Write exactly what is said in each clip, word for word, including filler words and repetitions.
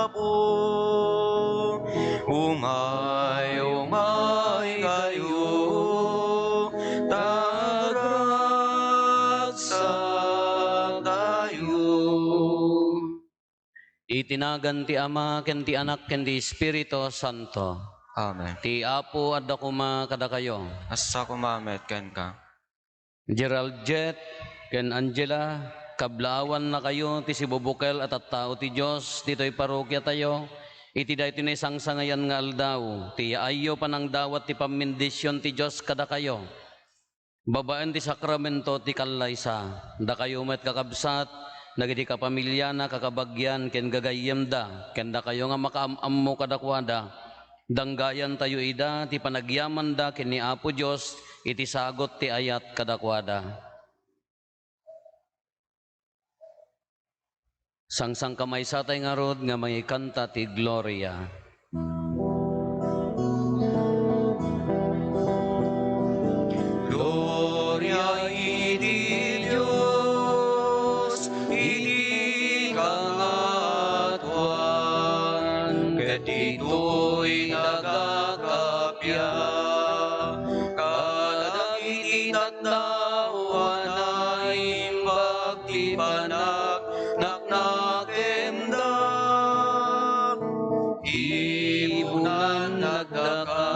Apo, umay, umay kayo, ta agragsaktayo. Iti nagan ti Ama, ken ti Anak, ken ti Espiritu Santo. Amen. Ti Apo adda koma kadakayo. Kasta koma met kenka. Gerald Jet ken Angela, kablaawannakayo ti sibubukel a tattao ti Dios ditoy parokiatayo iti daytoy naisangsangayan nga aldaw. Ti yaayyo panangdawat ti pammendision ti Dios kadakayo babaen ti sakramento ti kallaysa. Dakayo met, kakabsat, dagiti kapamiliana, kakabagian, ken gagayyemda, ken dakayo nga makaam-ammo kadakuada, danggayantayo ida ti panagyamanda ken ni Apo Dios iti sagut ti ayat kadakuada. Sangsangkamaysatay ngarud nga mangikanta ti Gloria. Gloria iti Dios iti kangatoan, ket ditoy nagakappia kadagiti tattao a naimbag ti panaknakemda. Ibunan nagdaka,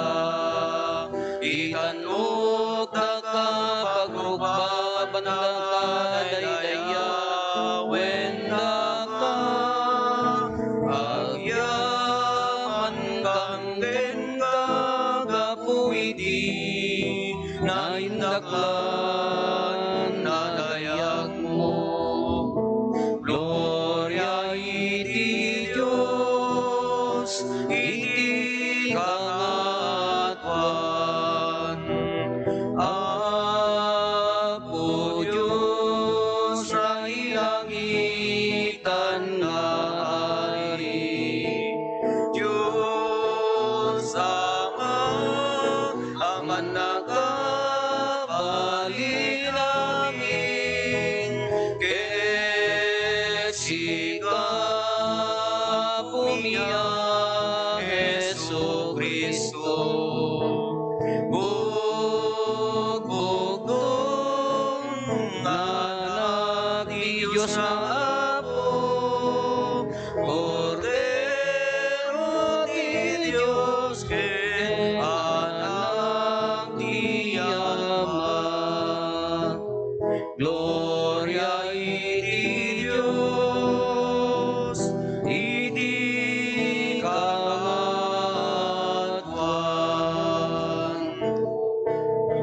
itannokdaka, pagrukbabandaka, daydayawendaka. Agyamankan kenka gapu iti naindaklan a dayagmo. Gloria iti Dios iti kangatoan. Apo Dios a ilangitan nga Ari, Dios Ama a mannakabalin amin, ket sika, Apomi a Jesu-Cristo, bugbugtong nga Anak ti Dios nga Apo, Kordero ti Dios ken Anak ti Ama. Gloria iti Dios iti kangatoan.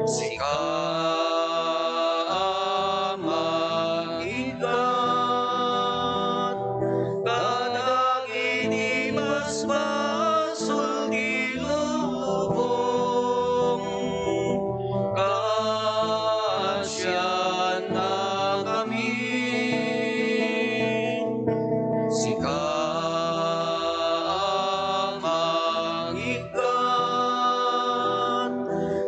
Sika a mangikkat kadagiti basbasol ti lubong, kaasiannakami. Sika a mangikkat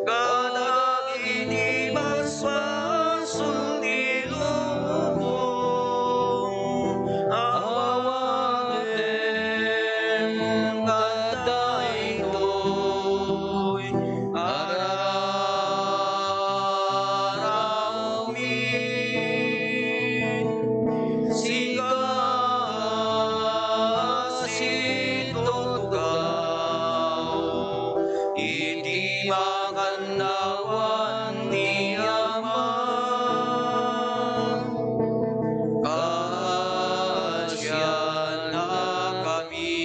kadagiti basbasol ti lubong, awaten kadaytoy a raraomin. Sika a situtugaw iti makannawan ti Ama. Kaasiannakami.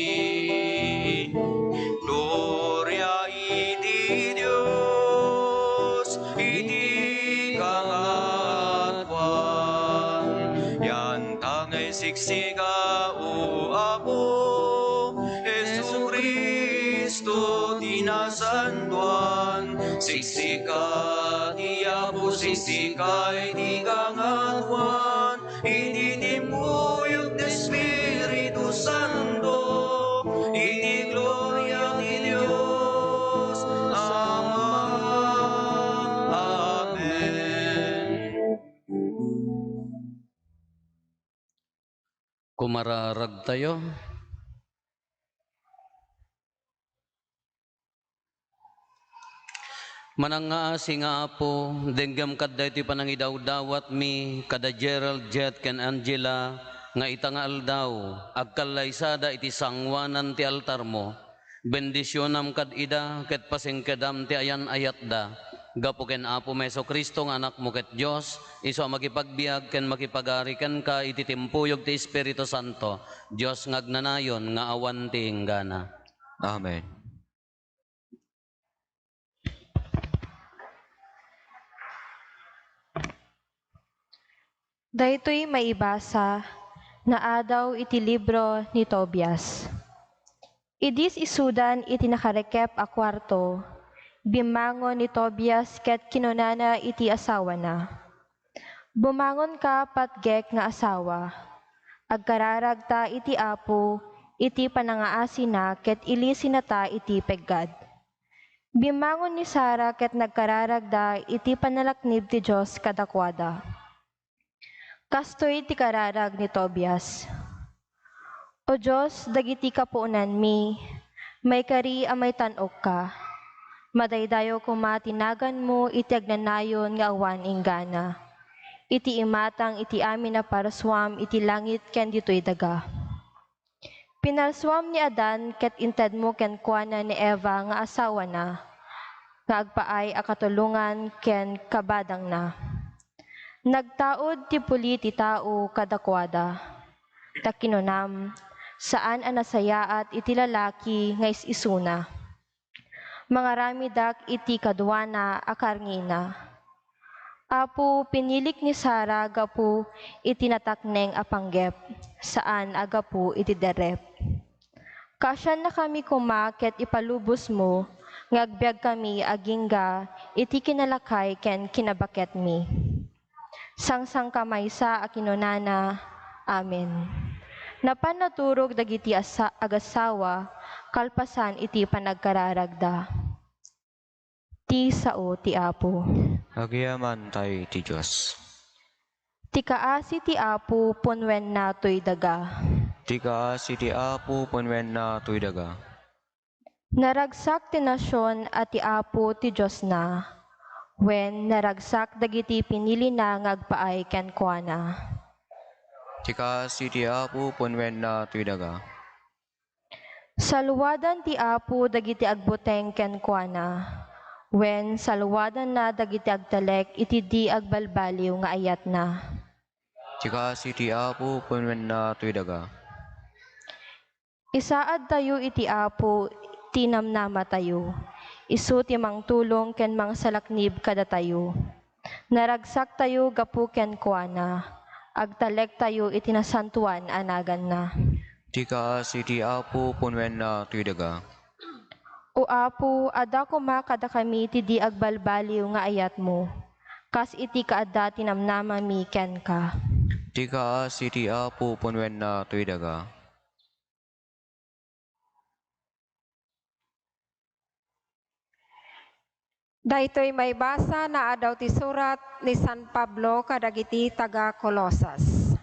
Gloria iti Dios iti kangatoan. Yantangay siksika, O Apo Jesu-Cristo, ti nasantoan. Siksika ti Apo, siksika iti kangatoan. Iti timpuyog ti Espiritu Santo, iti gloria ti Dios Ama. Amen. Kumararagtayo. Manangngaasi nga Apo, denggem kad daytoy panangidawdawatmi kada Gerald, Jet, ken Angela, nga ita nga aldaw, agkallaysada iti sangoanan ti altarmo. Bendisionam kad ida, ket pasingkedam ti ayan-ayatda. Gapu ken Apo Jesu-Cristo nga Anakmo ket Dios, isu a makipagbiag ken makipagari kenka iti timpuyog ti Espiritu Santo, Dios nga agnanayon nga awan ti inggana. Amen. Daytoy maibasa, naadaw iti libro ni Tobias. Idi is-isudan iti nakarekep a kuarto, bimmangon ni Tobias ket kinunana iti asawana, "Bumangonka, patgek nga asawa. Agkararagta iti Apo iti panangaasina ket ilisinata iti peggad." Bimmangon ni Sara ket nagkararagda iti panalaknib ti Dios kadakuada. Kastoy ti kararag ni Tobias. O Dios, dagiti kapuonanmi, maikari a maitan-okka. Madaydayaw koma ti naganmo iti agnanayon nga awan inggana, iti imatang iti amin a parsuam iti langit ken ditoy daga. Pinarsuam ni Adan ket intedmo kenkuana ni Eva nga asawana, nga agpaay a katulongan ken kabadangna. Nagtaud ti puli ti tao kadakuada, ta kinunam, "Saan a nasayaat iti lalaki nga is-isuna. Mangaramidak iti kaduana a karnina." Apo, pinilik ni Sara gapu iti natakneng a panggep, saan a gapu iti derrep. Kaasiannakami koma ket ipalubosmo nga agbiagkami agingga iti kinalakay ken kinabaketmi. Sangsangka maysa a kinunana, "Amen." Napan naturog dagiti asa-, agasawa kalpasan iti panagkararagda. Ti sao ti Apo. Agyamankami iti Dios. Ti kaasi ti Apo punwenna toy daga. Ti kaasi ti Apo punwenna toy daga. Naragsak ti nasion a ti Apo ti Diosna, wen naragsak dagiti pinilina nga agpaay kenkuana. Ti kaasi ti Apo punwenna toy daga. Saluadan ti Apo dagiti agbuteng kenkuana, wen saluadanna dagiti agtalek iti di agbalbaliw nga ayatna. Ti kaasi ti Apo punwenna toy daga. Isaadtayo iti Apo ti namnamatayo. Isu ti mangtulong ken mangsalaknib kadatayo. Naragsaktayo gapu kenkuana. Agtalektayo iti nasantoan a naganna. Ti kaasi ti Apo punwenna toy daga. O Apo, adda koma kadakami ti di agbalbaliw nga ayatmo, kas iti kaadda ti namnamami kenka. Ti kaasi ti Apo punwenna toy daga. Daytoy maibasa naadaw ti surat ni San Pablo kadagiti taga-Colosas.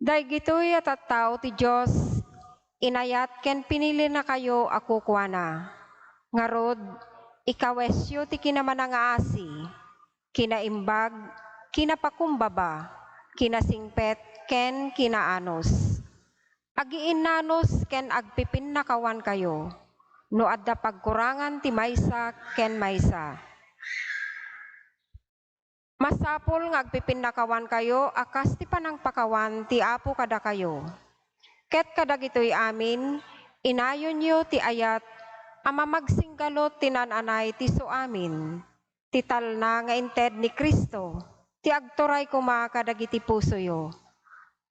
Dagitoy a tattao ti Dios, inayat ken pinilinakayo a kukuana. Ngarud, ikawesyo ti kinamanangaasi, kinaimbag, kinapakumbaba, kinasingpet, ken kinaanus. Agiinnanus ken agpipinnakawankayo no adda pagkurangan ti maysa ken maysa. Masapul nga agpipinnakawankayo a kas ti panangpakawan ti Apo kadakayo. Ket kadagitoy amin, inayonyo ti ayat a mamagsinggalut ti naan-anay ti suamin, ti talna nga inted ni Cristo, ti agturay koma kadagiti pusoyo.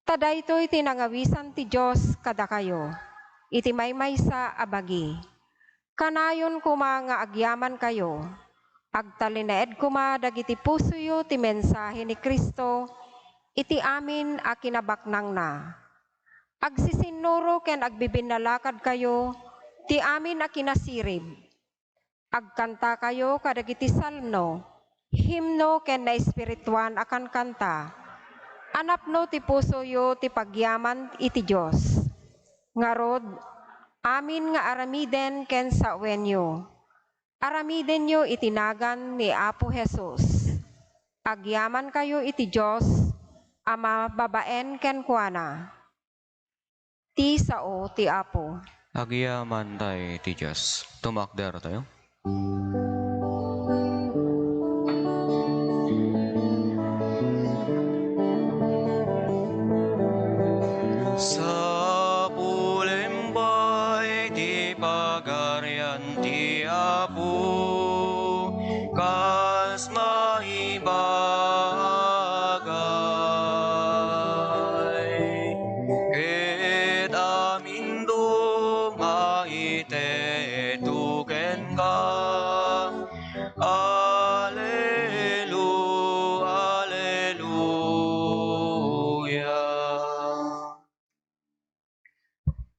Ta daytoy ti nangawisan ti Dios kadakayo iti maymaysa a bagi. Kanayon koma nga agyamankayo, agtalinaed koma dagiti pusoyo ti mensahe ni Cristo iti amin a kinabaknangna. Agsisinnuro ken agbibinnalakadkayo ti amin a kinasirib. Agkantakayo kadagiti salmo, himno ken naespirituan a kankanta a napno ti pusoyo ti pagyaman iti Dios. Ngarud, amin nga aramiden ken sawenyo. Aramidenyo iti nagan ni Apo Jesus. Agyamankayo iti Dios a mababaen kenkuana. Ti sao ti Apo. Agyamantay ti Dios. Tumakder tayo. Sapulem pay ti Pagarian ti Apo, kas maibagay, ket aminto maiteto kenka. Alelu-, Aleluya.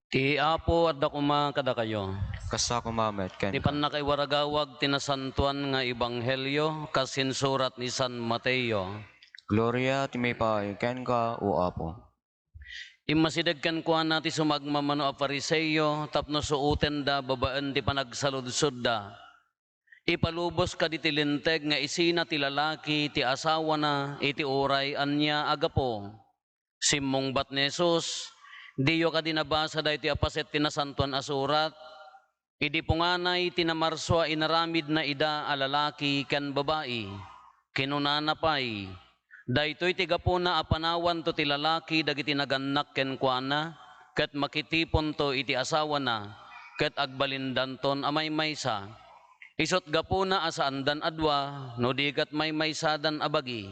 Ti Apo adda koma kadakayo. Kasta koma met kenka. Ti pannakaiwaragawag ti nasantoan nga ebanghelio kas insurat ni San Mateo. Gloria ti maipaay kenka, O Apo. Immasideg kenkuana ti sumagmamano a Fariseo tapno suotenda babaen ti panagsaludsodda. Ipalubos kaditi linteg nga isina ti lalaki ti asawana iti uray ania a gapu. Simmungbat ni Jesus, "Diyo kadi nabasa daytoy a paset ti Nasantoan a Surat? Idi punganay ti namarsua inaramidna ida a lalaki ken babai, kinunana pay, 'Daytoy ti gapuna a panawanto ti lalaki dagiti nagannak kenkuana, ket makitiponto iti asawana, ket agbalindanton a maymaysa.' Isut' gapuna a saandan a dua, no di ket maymaysadan a bagi.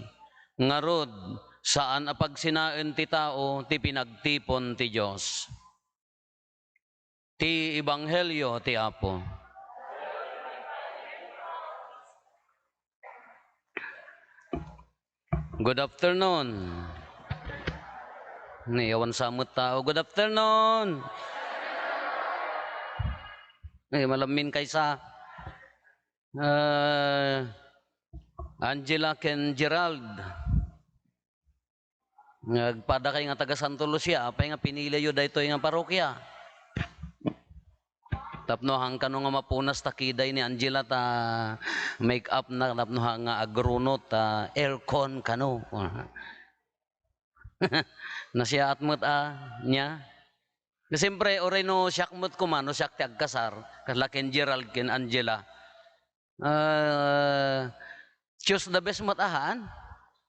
Ngarud, saan a pagsinaen ti tao ti pinagtipon ti Dios." Ti Ebanghelio ti Apo. Good afternoon. Ni, awan sa met tao. Good afternoon. Ay, malammin kaysa. Ah, Angela ken Gerald. Nga agpadakay nga taga Santo Lucia, apay nga piniliyo daytoy nga parokya? Tapno han kano nga mapunas ta kiday ni Angela ta make up na, tapno han nga agrunot ta aircon kano. Nasiaat met a, nia? Siyempre, uray no siak met koma, no siak ti agkasar, kasla ken Gerald, ken Angela. Ah, choose the best met a han.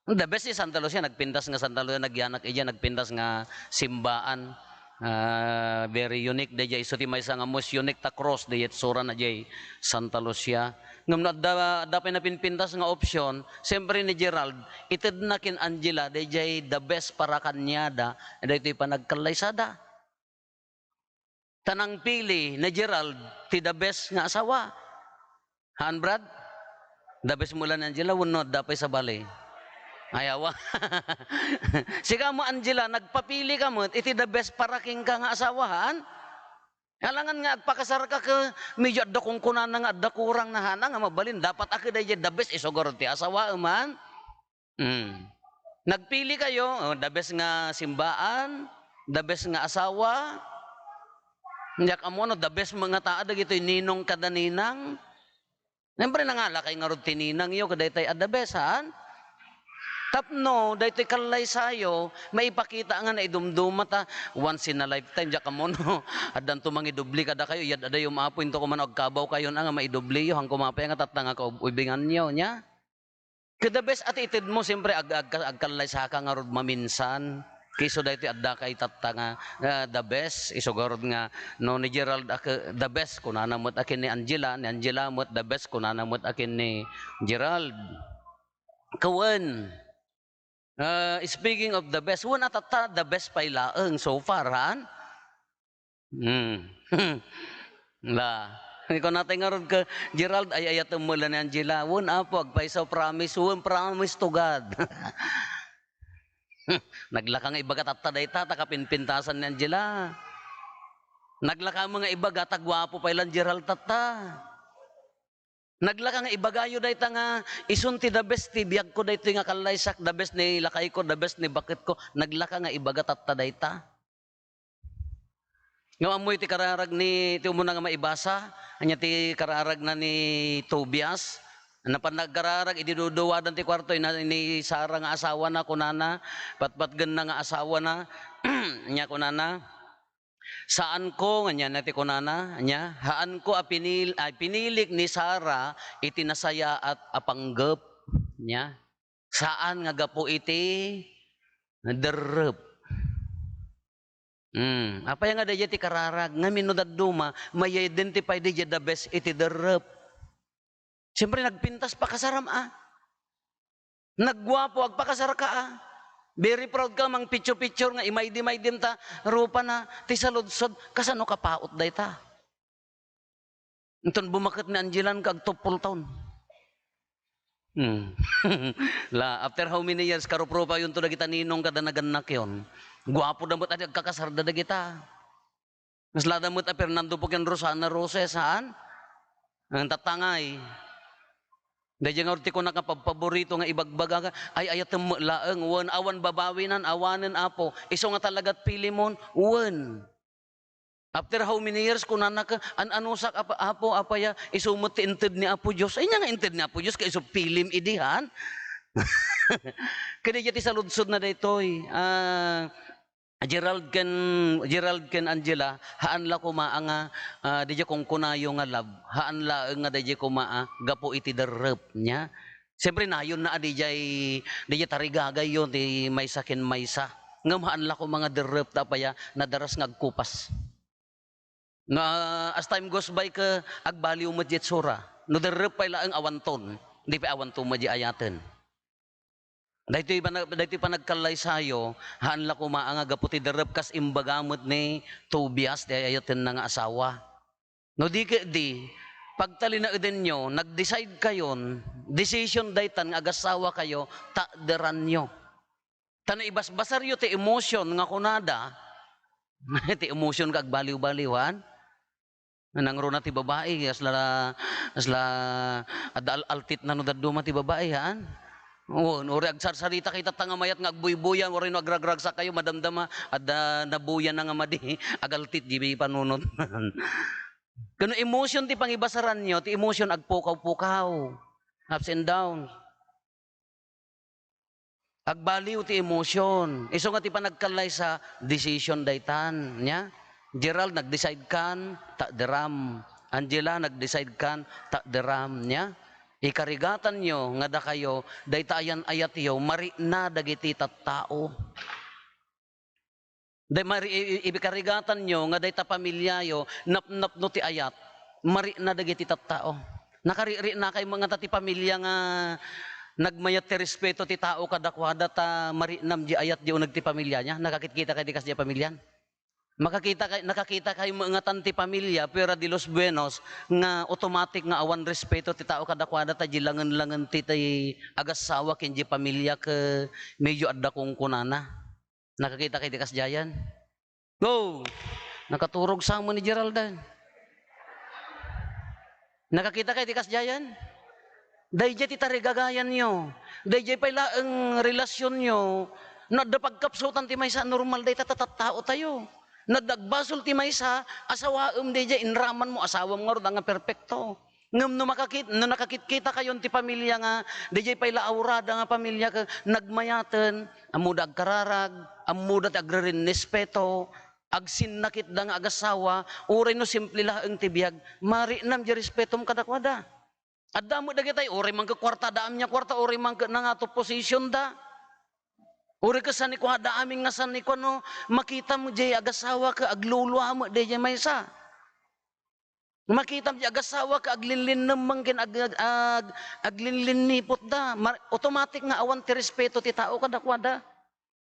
The best is Santa Lucia, nagpintas nga Santa Lucia, nagyanak idiay, nagpintas nga simbaan. Ah, very unique, daydiay isu ti maysa nga most unique ta cross, daydiay itsurana diay Santa Lucia. Ngem no adda, adda pay napinpintas nga option, siyempre ni Gerald, itedna ken Angela, daydiay the best para kaniada, daytoy panagkallaysada. Ta nangpili ni Gerald ti the best nga asawa. Haan, Brad? The best mo la ni Angela, wenno adda pay sabali? Ayaw a. Sika mo, Angela, nagpapili ka met iti the best para kenka nga asawa, haan? Alangan nga agpakasar ka ket medyo adda kunkunana nga adda kurang na, haan, nga mabalin. Dapat a ket daydiay the best, isu garud ti asawa, haan? Mm. Nagpili kayo, oh, the best nga simbaan, the best nga asawa. Diak ammo no the best nga taa dagitoy ninong kada ninang. Siyempre, nangala kay ngarud ti ninangyo, kadaytay a the best, haan? Tapno, daytoy kallaysayo, maipakita nga naidumduma ta, once in a lifetime, diak ammo no, addanto mangidubli kadakayo, iyad-adayo, maapo, into koma no agkabaw kayo na nga maidubliyo, han koma pay nga tatta nga kaub-ubinganyo, nia? Ket the best a ti itedmo, siyempre, ag-, ag-, agkallaysaka ngarud maminsan. Ket isu daytoy addaka itatta nga, ah, the best, isu garud nga, no, ni Gerald a ke-, the best, kunana met a ken ni Angela, ni Angela met, the best, kunana met a ken ni Gerald. Ket wen, ah, speaking of the best, wen a tatta, the best pay laeng so far, haan? Hmm. La. Kunatay ngarud ken Gerald, ay-ayatem met la ni Angela. Wen, Apo, agpayso, promise. Wen, promise to God. Naglaka nga ibaga tatta dayta, ta kapinpintasan ni Angela. Naglaka met nga ibaga, ta guapo pay la ni Gerald tatta. Naglaka nga ibagayo dayta nga, isun ti the best ti biagko daytoy nga kallaysak, the best ni lakayko, the best ni baketko. Naglaka nga ibaga tatta dayta. Ngem ammoyo ti kararag ni, ti umuna nga maibasa, ania ti kararagna ni Tobias? Napan nagkararag, idi duduwadan ti kuarto, ina-, ni Sara nga asawana, kunana, patpatgenna nga asawana, nia kunana, "Saanko," ania ti kunana, ania, "haanko a pinil-, ay, pinilik ni Sara iti nasayaat a panggep." Nia, saan nga gapu iti derrep. Hmm, apay nga daydiay ti kararag? Ngamin no dadduma, may-identify daydiay the best iti derrep. Siyempre, nagpintas pakasaram a. Nagguapo, agpakasarka a. Very proud ka, mangpicture-picture nga imaydi-maydem ta rupana, ti saludsod, kasano kapaut dayta? Inton bumaket ni Angelan ka agtuppol taon. Hmm. La, after how many years, karuprupayon to dagita ninong kada nagannakyon. Guapo da met adi agkakasar da dagita. Mas lada met a Fernando po ken Rosana Roses, haan? Ang tatangay. Daydiay nga urti ko nakapagpaborito nga ibagbaga ka, ay, ayatem met laeng, wen, awan babawinan, awanen, Apo. Isu nga talagat Filemon, wen. After how many years, kunana ka, "An-anusak, Apa-, Apo, apaya, isu met ti inted ni Apo Dios." Ay, nia nga inted ni Apo Dios, kay isu Filem idi, haan? Kadi ti saludsod na daytoy. Ah, Gerald ken, Gerald ken Angela, haan la koma a nga, ah, daydiay kunkunayo nga love, haan laeng nga daydiay koma a gapu iti derrep, nia. Siyempre, nayon na a daydiay, daydiay tarigagayyo ti maysa ken maysa. Ngem haan la koma nga derrep ta apaya, nadaras nga agkupas. No, ah, as time goes by ka, agbaliw met diay itsura. No derrep pay laeng awanton, di pay awanto met diay ayaten. Daytoy pana-, daytoy panagkallaysayo, haan la koma a nga gapu ti derrep kas imbaga met ni Tobias, ti ay-ayatenna nga asawa. No di ketdi, pagtalinaedenyo, nag-decide kayon, decision daytan nga agassawa kayo, takderanyo. Ta no ibasbasaryo ti emotion nga kunada, ti emotion ka agbaliw-baliwan, nangruna ti babai, asla, asla, adda al-, altitna no dadduma ti babai, haan? Wen, uray agsarsarita kayo tatta nga mayat nga agbuybuyan, uray no agragragsak kayo, madamdama, adda nabuyana nga madi, agaltit diay panunot. Ken no emotion ti pangibasaranyo, ti emotion agpukaw-pukaw, ups and downs. Agbaliw ti emotion. Isu nga ti panagkallaysa, decision daytan, nia? Gerald, nag-decide kan, takderam. Angela, nag-decide kan, takderam, nia? Ikarigatanyo nga dakayo, dayta ayan-ayatyo, marikna dagiti tattao. Day mari-, i-, i-, ikarigatanyo nga dayta pamiliayo, napnapno ti ayat, marikna dagiti tattao. Nakariknakay met ngata ti pamilia nga nagmayat ti respeto ti tao kadakuada ta mariknam diay ayat diay uneg ti pamiliana? Nakakitkitakay ti kasdiay a pamilian? Makakita kay, nakakita kay met ngatan ti pamilia, Fuera de los Buenos, nga automatic nga awan respeto ti tao kadakuada ta diay langen-langen ti, ti agassawa ken diay pamilia ket medyo adda kunkunana. Nakakita kay ti kasdiayan? Go! Nakaturog sa amo ni Geraldan. Nakakita kay ti kasdiayan? Daydiay ti tarigagayanyo. Daydiay pay laeng relasyonyo. No adda pagkapsutan ti maysa, normal dayta ta tattaotayo. No adda agbasol ti maysa, asawaem daydiay, inramanmo, asawam ngarud nga perpekto. Ngem no makakit-, no nakakitkayon ti pamilia nga, daydiay pay la aurada nga pamilia ket nagmayaten, ammoda agkararag, ammoda ti agririnnespeto, agsinnakitda nga agassawa, uray no simple laeng ti biag, mariknam diay respetom kadakuada. Adda met dagitay, uray man ket kuarta, adda ania kuarta, uray man ket nangato positionda. Uray ket sanikuada amin nga sanikuan no, makitam diay agassawa ket aglulua met daydiay maysa. Makitam diay agassawa ket aglinlinnemmeng ken ag-, ag-, ag-, aglinlinnipotda. Mar-, automatic nga awan ti respeto ti tao kadakuada.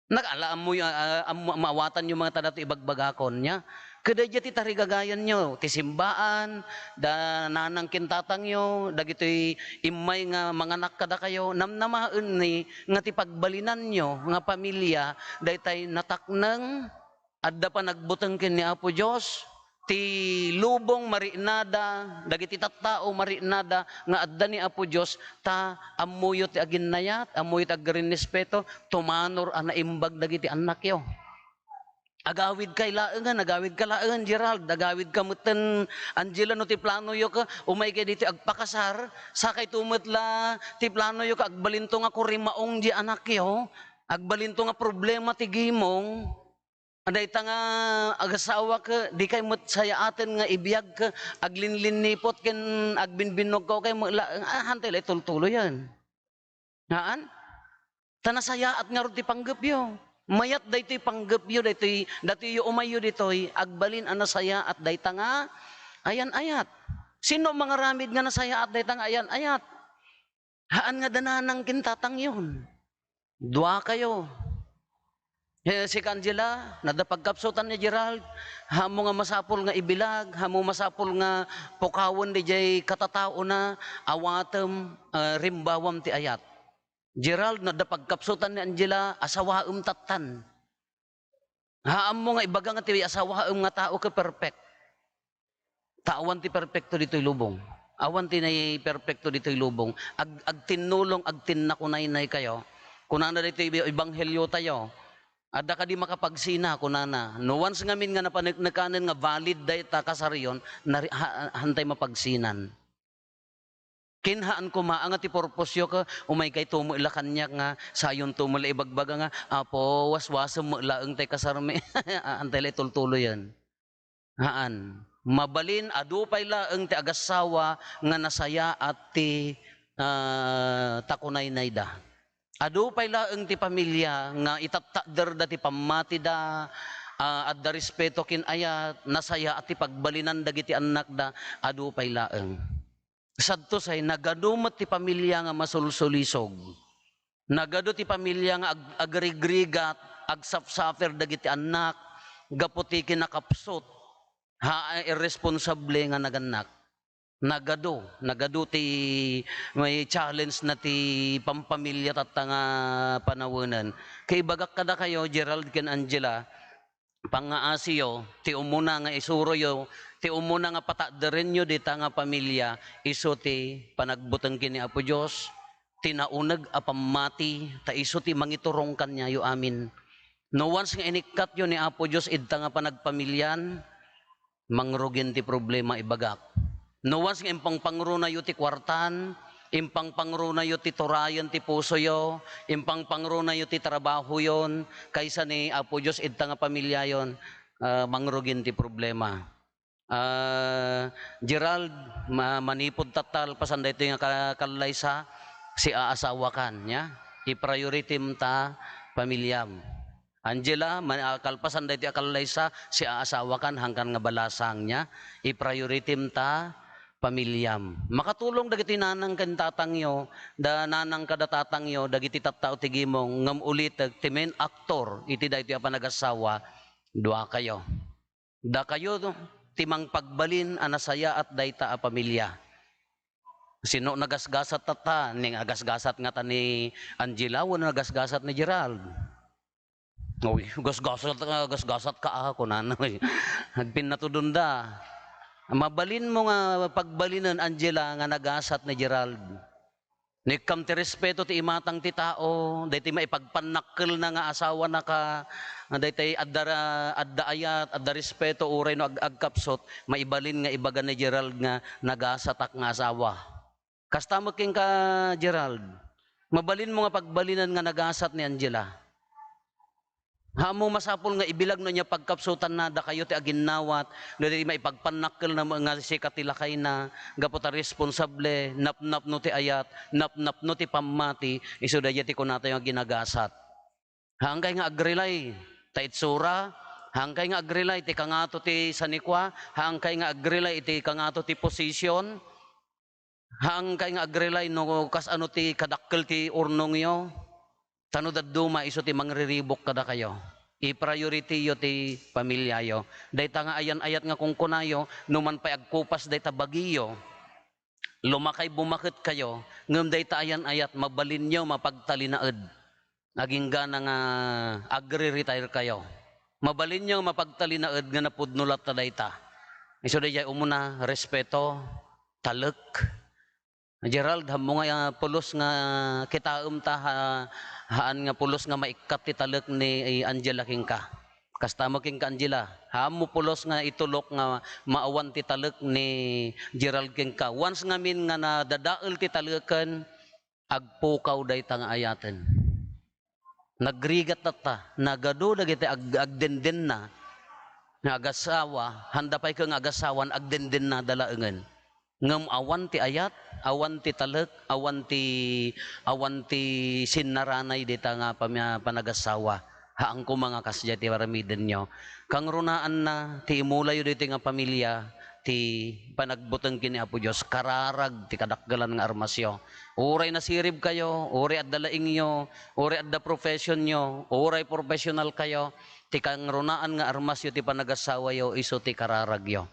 Nag-, ala, ammoy, ah, ah, ammo-, maawatanyo man ngata daytoy ibagbagakon, nia? Ket daydiay ti tarigagayanyo, ti simbaan, da nanang ken tatangyo, dagitoy immay nga manganak kadakayo, namnamaenni nga ti pagbalinanyo nga pamilia, daytay natakneng, adda panagbuteng ken ni Apo Dios, ti lubong mariknada, dagiti tattao mariknada nga adda ni Apo Dios, ta ammoyo ti aginnayat, ammoyo ti agrinnespeto, tumanor a naimbag dagiti annakyo. Agawidkay laengen, agawidka laengen, Gerald, agawidka metten, Angela, no ti planoyo ket umaykay ditoy agpakasar, sakayto met la ti planoyo ket agbalinto nga kurimaong diay anakyo, agbalinto nga problema ti gimong. Dayta nga agasawak, dikay met sayaaten nga ibiag ket aglinlinniput ken agbinbinnugkaw kay met la, ah, hantay la itultuloyen. Haan? Ta nasayaat ngarud ti panggepyo. Mayat daytoy panggepyo, daytoy, daytoy umayyo ditoy, agbalin a nasayaat dayta nga ayan-ayat. Sino mangaramid nga nasayaat dayta nga ayan-ayat? Haan nga dananang ken tatangyon. Duakayo. Eh, si Angela, nadda pagkapsutan ni Gerald, haan mo nga masapul nga ibilag, haan mo masapul nga pukawen diay katataona, awatem, eh, rimbawam ti ayat. Gerald, nadda pagkapsutan ni Angela, asawaem tattan. Haan mo nga ibaga nga ti asawaem nga tao ket perfect. Ta awan ti perpekto ditoy lubong. Awan ti naiperpekto ditoy lubong. Ag-, agtinnulong, agtinnakunaynay kayo. Kunana ditoy ebanghelyo tayo, "Adda kadi makapagsina?" kunana. No once ngamin nga napaneknekanen nga valid dayta kasaryon, nari-, ha-, hantay mapagsinan. Ken haan koma nga ti purpose-yo ket umaykayto met la kaniak nga sayonto met la ibagbaga nga, "Apo, waswasem met laeng tay kasarmi." Hantay la itultuloyen. Haan. Mabalin, adu pay laeng ti agassawa nga nasayaat ti, ah, takunaynayda. Adu pay laeng ti pamilia nga itattakderda ti pammatida, ah, adda respeto ken ayat, nasayaat ti pagbalinanda dagiti annakda, adu pay laeng. Sadto say, nagadu met ti pamilia nga masulsulisog. Nagadu ti pamilia nga ag-, agrigrigat, agsapsaper dagiti annak, gapu ti kinakapsut, ha, irresponsable nga nagannak. Nagadu, nagadu ti may challenge na ti pampamilia tatta nga panawenen. Kaibagak kadakayo, Gerald ken Angela, pangngaasiyo, ti umuna nga isuroyo, ti umuna nga patakderenyo dita nga pamilia, isu ti panagbuteng ken ni Apo Dios, ti nauneg a pammati, ta isu ti mangiturong kaniayo amin. No once nga inikkatyo ni Apo Dios idta nga panagpamilian, mangrugin ti problema, ibagak. No once nga impangpangrunayo ti kuartan, impangpangrunayo ti turayen ti pusoyo, impangpangrunayo ti trabahoyon, kaysa ni Apo Dios idta nga pamiliayon, ah, mangrugin ti problema. Ah, Gerald, ma-, manipud tatta, kalpasan daytoy nga ka-, kallaysa, siaasawakan, nia? I-priority-m ta pamiliam. Angela, ma-, ah, kalpasan daytoy a kallaysa, siaasawakan, haankan nga balasang, nia? I-priority-m ta pamiliam. Makatulong dagiti nanang ken tatangyo, da nanang kada tatangyo, dagiti tattao ti gimong, ngem ulitek, ti main actor iti daytoy a panagassawa, duakayo. Dakayo ti mangpagbalin a nasayaat dayta a pamilia. Sino nagasgasat tatta? Ni nagasgasat ngata ni Angela wenno nagasgasat ni Gerald? Uy, gasgasat, ah, gasgasat ka, ah, kunana. Agpinnatudonda. Mabalin mo nga pagbalinen, Angela, nga nagasat ni Gerald. Nikkam ti respeto ti imatang ti tao, daytoy maipagpannakkelna nga asawana ka, daytoy adda ra-, adda ayat, adda respeto, uray no ag-, agkapsut, maibalin nga ibaga ni Gerald nga nagasatak nga asawa. Kasta met kenka, Gerald, mabalin mo nga pagbalinen nga nagasat ni Angela. Haan mo masapul nga ibilag no ania pagkapsutanna, dakayo ti aginnawat, no di maipagpannakkelna nga sika ti lakayna, gapu ta responsable, napnapno ti ayat, napnapno ti pammati, isu daydiay ti kunatayo nga ginagasat. Haankay nga agrely ta itsura, haankay nga agrely ti kangato ti sanikua, haankay nga agrely iti kangato ti position, Haankay nga agrely no kasano ti kadakkel ti urnongyo, ta no dadduma, isu ti mangriribuk kadakayo. I-priority-yo ti pamiliayo. Dayta nga ayan-ayat nga kunkunayo, no man pay agkupas dayta bagiyo, lumakay bumaketkayo, ngem dayta ayan-ayat, mabalinyo mapagtalinaed. Aginggana nga agre-retire kayo. Mabalinyo nga mapagtalinaed nga napudno latta dayta. Isu daydiay umuna, respeto, talek. Gerald, haanmo nga, ah, pulos nga kitaem ta, ha-, haan nga pulos nga maikkat ti talek ni Angela kenka. Kasta met kenka, Angela. Haanmo pulos nga itulok nga maawan ti talek ni Gerald kenka. Once ngamin nga nadadael ti taleken, agpukaw dayta nga ayaten. Nagrigat tatta, nagadu dagiti ag-, agdendenna nga agasawa, haanda pay ket nga agasawan, agdendennada laengen. Ngem awan ti ayat, awan ti talek, awan ti, awan ti sinnaranay dita nga pamia-, panagasawa. Haan koma nga kasdiay ti aramidenyo. Kangrunaanna, ti imulayo ditoy nga pamilia, ti panagbuteng ken ni Apo Dios, kararag ti kadakkelan nga armasyo. Uray nasiribkayo, uray adda laingyo, uray adda professionyo, uray professionalkayo, ti kangrunaan nga armasyo ti panagasawayo, isu ti kararagyo.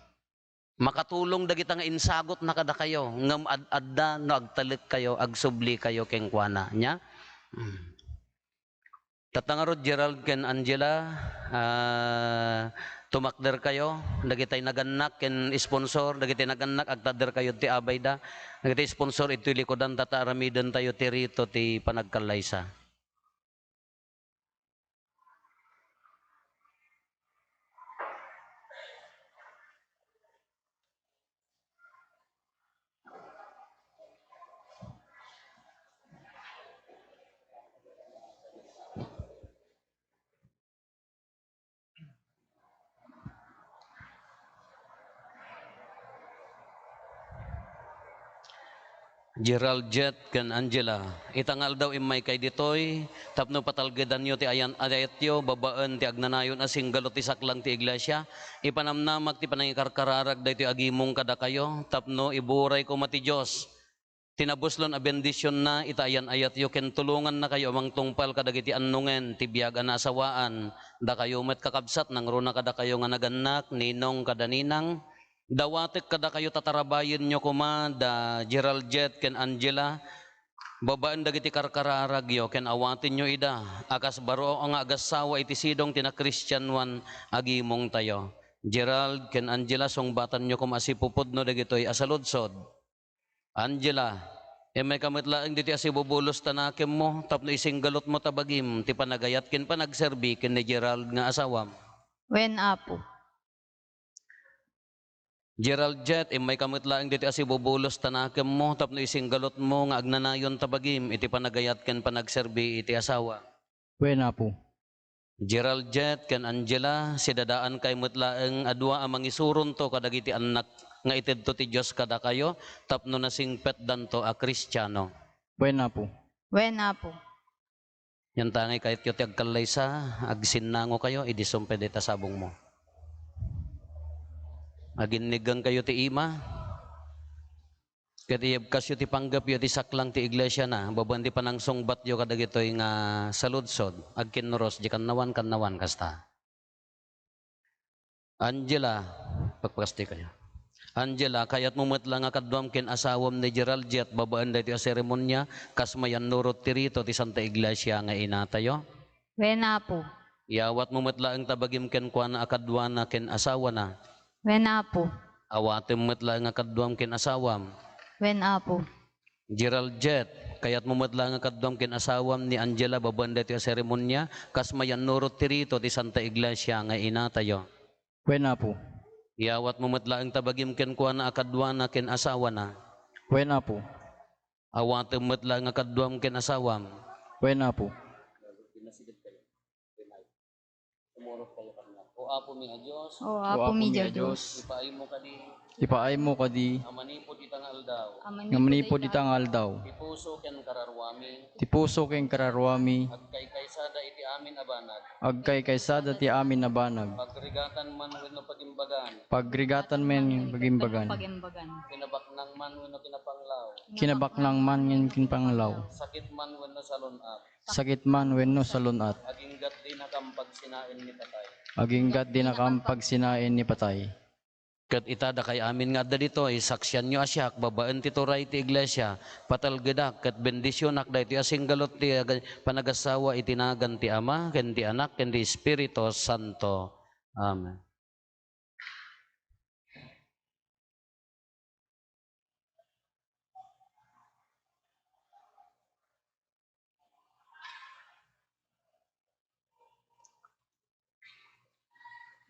Makatulong dagita nga insagutna kadakayo, ngem ad-adda no agtalekkayo, agsublikayo kenkuana. Nia? Mm. Tatta ngarud, Gerald ken Angela, ah, tumakderkayo, dagitay nagannak ken sponsor, dagitay nagannak, agtakderkayo ti abayda, dagitay sponsor, itoy likudan, tatta aramidentayo ti rito ti panagkallaysa. Gerald, Jet, ken Angela, ita nga aldaw immaykay ditoy tapno patalgedanyo ti ayan-ayatyo babaen ti agnanayon a singgalut ti saklang ti iglesia. Ipanamnamak ti panangikarkararag daytoy agimong kadakayo tapno iburay koma ti Dios ti nabuslon a bendisionna ita ayan-ayatyo ken tulongannakayo a mangtungpal kadagiti annongen ti biag a naasawaan. Dakayo met, kakabsat, nangruna kadakayo nga nagannak, ninong kada ninang, dawatek kadakayo ta tarabayenyo koma da Gerald, Jet, ken Angela, babaen dagiti karkararagyo, ken awatenyo ida a kas baro nga agassawa iti sidong ti nakristianoan a gimongtayo. Gerald ken Angela, sungbatanyo koma a sipupudno dagitoy a saludsod. Angela, immayka met laeng ditoy a sibubulos ta nakemmo tapno isinggalutmo ta bagim ti panagayat ken panagserbi ken ni Gerald nga asawam. Wen, Apo. Gerald, Jet, immayka met laeng ditoy a sibubulos ta nakemmo tapno isinggalutmo nga agnanayon ta bagim iti panagayat ken panagserbi iti asawa. Wen, Apo. Gerald, Jet, ken Angela, sidadaankay met laeng a dua a mangisuronto kadagiti annak nga itedto ti Dios kadakayo tapno nasingpetdanto a Kristiano. Wen, Apo. Wen, Apo. Yantangay kayatyo ti agkallaysa, agsinnangokayo, idi sumpay dayta sabongmo. Aginniggankayo ti ima, ket iyebkasyo ti panggepyo iti saklang ti iglesiana, babaen ti panangsungbatyo kadagitoy nga saludsod, agkinnuros, di kannawan, kannawan, kasta. Angela, pagpakastikayo. Angela, kayatmo met la nga kaduam ken asawam ni Gerald, Jet, babaen daytoy a seremonia, kas mayannurot ti rito ti Santa Iglesia nga inatayo? Wen, Apo. Iyawatmo met laeng ta bagim kenkuana a kaduana ken asawana? Wen, Apo. Awatem met laeng a kaduam ken asawam? Wen, Apo. Gerald, Jet, kayatmo met laeng a kaduam ken asawam ni Angela babaen daytoy a seremonia, kas mayannurot ti rito ti Santa Iglesia nga inatayo? Wen, Apo. Iyawatmo met laeng ta bagim kenkuana a kaduana ken asawana? Wen, Apo. Awatem met laeng a kaduam ken asawam? Wen, Apo. Sumurot kayo kaniak. O Apo mi a Dios. O Apo mi a Dios. Ipaaymo kadi. Ipaaymo kadi. A manipud ita nga aldaw. A manipud ita nga aldaw. Ti puso ken kararuami. Ti puso ken kararuami. Agkaykaysada iti amin a banag. Agkaykaysada ti amin a banag. Pagrigatan man wenno pagimbagan. Pagrigatan man pagimbagan. Kinabaknang man wenno kinapanglaw. Kinabaknang man wenno kinapanglaw. Sakit man wenno salun-at. Sakit man wenno salun-at. Agingga dinakam pagsinaen ni patay. Agingga dinakam pagsinaen ni patay. Ket ita, dakay amin nga adda ditoy, saksianyo a siak, babaen ti turay ti iglesia, patalgedak ket bendisionak daytoy a singgalut ti aga-, panagasawa iti nagan ti Ama, ken ti Anak, ken ti Espiritu Santo. Amen.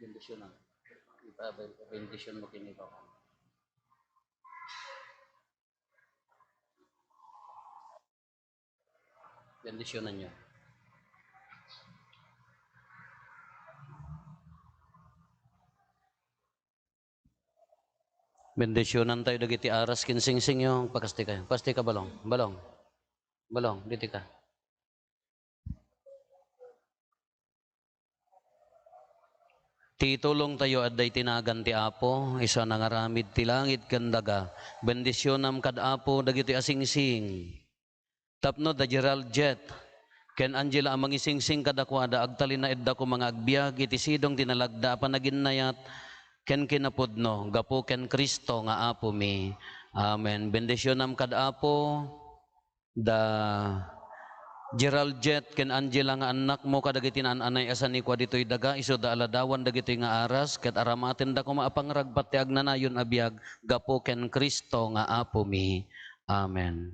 Bendisyonam. Ipa-, bendisyonmo kini, Papa. Bendisyonanyo. Bendisyonantayo dagiti aras ken singsingyo. Pakastikayo. Pakastika, Balong. Balong. Balong, ditoy ka. Ti tulongtayo adda iti nagan ti Apo, isu a nangaramid ti langit ken daga. Bendisyonam kad Apo dagitoy a singsing. Tapno da Gerald Jet ken Angela a mangisingsing kadakuada, agtalinaedda koma nga agbiag iti sidong ti nalagda a panaginayat ken kinapudno gapu ken Cristo nga Apomi. Amen. Bendisyonam kad Apo da Gerald Jet ken Angela nga annakmo kadagiti naan-anay a sanikua ditoy daga, isuda a ladawan dagitoy nga aras, ket aramatenda koma a pangragpat ti agnanayon a biag gapu ken Cristo nga Apomi. Amen.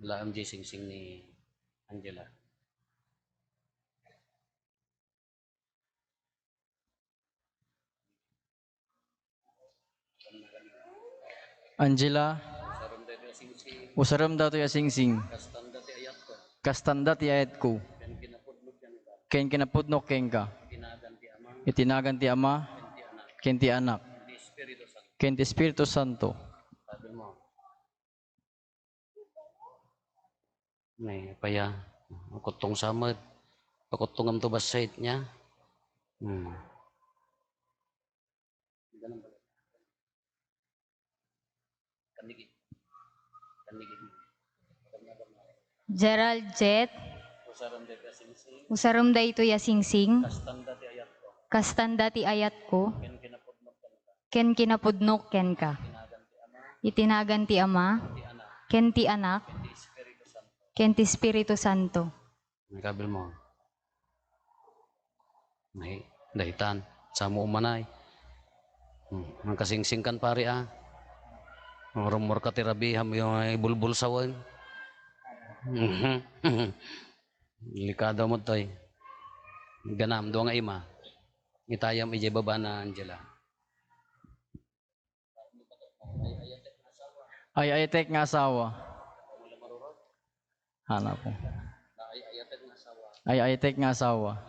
Laem di singsing ni Angela. Angela, usarem datoy a singsing. Kastanda ti ayatko. Ken kinapudno kenka. Iti nagan ti Ama. Ken ti Anak. Ken ti Espiritu Santo. Nay, paya. Kuttong sa met. Pakuttongam to bassit niya. Hmm. Gerald Jet, usarem daytoy a singsing. Kastanda ti ayatko. Ken kinapudnok kenka. Iti nagan ti Ama, ken ti Anak, ken ti Espiritu Santo. Ang kabil mo. Ay, daytan. Samo umanay. Hmm, ang kasingsingkan, pare, ah. Ang rumor ka ti rabiham yung ibulbulsawen. Mhm. Delikado mo toy. Ganam, duwa nga ima. Itayam ijay baba na Angela. Ay-ayatek nga asawa. Hanap ko. Ay-ayatek nga asawa.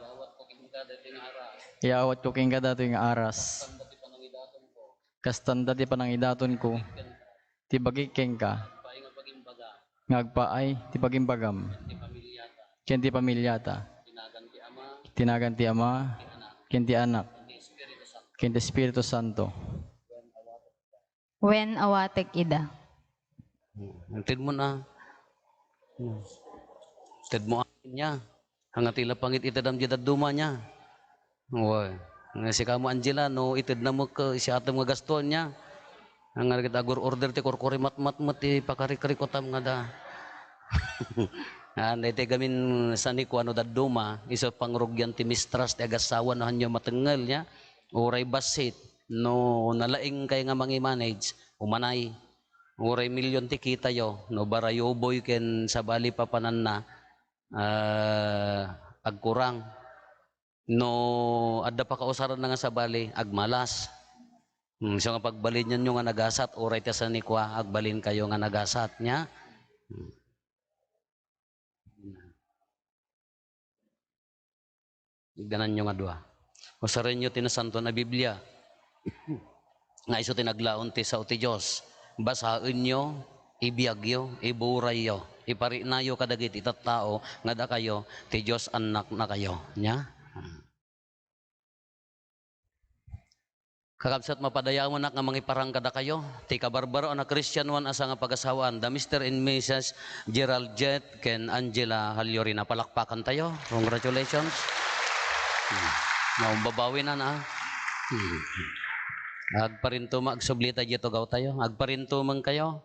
Iyawat ko kenka datoy nga aras. Kastanda ti panangidatonko. Ti bagik kenka. Nga agpaay ti pagimbagam. Ken ti pamilyata. Ti nagan ti Ama. Ken ti Anak. Ken ti Espiritu Santo. Wen awatek ida. Hmm. Inted mo na. Hmm. Inted mo amin niya. Ang atila pangit itedam di dadduma niya. Uy. Nga si kamo Angela, no, ited na mo ka, si atem nga gastuan niya. Ang nga nagit agur order ti kurkuri matmat met ti pakarikrikutam nga da. Ah, daytoy gamin sa ni kuano dadduma, isu pangrugian ti mistras ti agasawa no hanyo matengngel niya. Uray bassit, no nalaing kay nga mangi-manage, umanay. Uray milyon ti kitayo, no barayuboy ken sabali papananna, ah, agkurang. No adda pakausaranna nga sabali, agmalas. Hmm, so nga pagbalinenyo nga nagasat, uray ti sanikua, agbalinkayo nga nagasat, nya? Hmm. Igdananyo nga dua. Usarenyo ti Nasantoan a Biblia. Nga isu ti naglaon ti sao ti Dios. Basaenyo, ibiagyo, iburayyo, ipariknayo kadagiti tattao nga dakayo ti Dios annaknakayo. Nya? Kakabsat, mapadayawenak nga mangiparang kadakayo ti kabarbaroan a Kristianoan a sanga pagasawaan, da Mister and Missus Gerald Jet ken Angela Halliorina. Palakpakantayo. Congratulations. Hmm. Naumbabawinan, ah. Hmm. Agparinto ma, agsubli ta diay tugawtayo. Agparinto man kayo.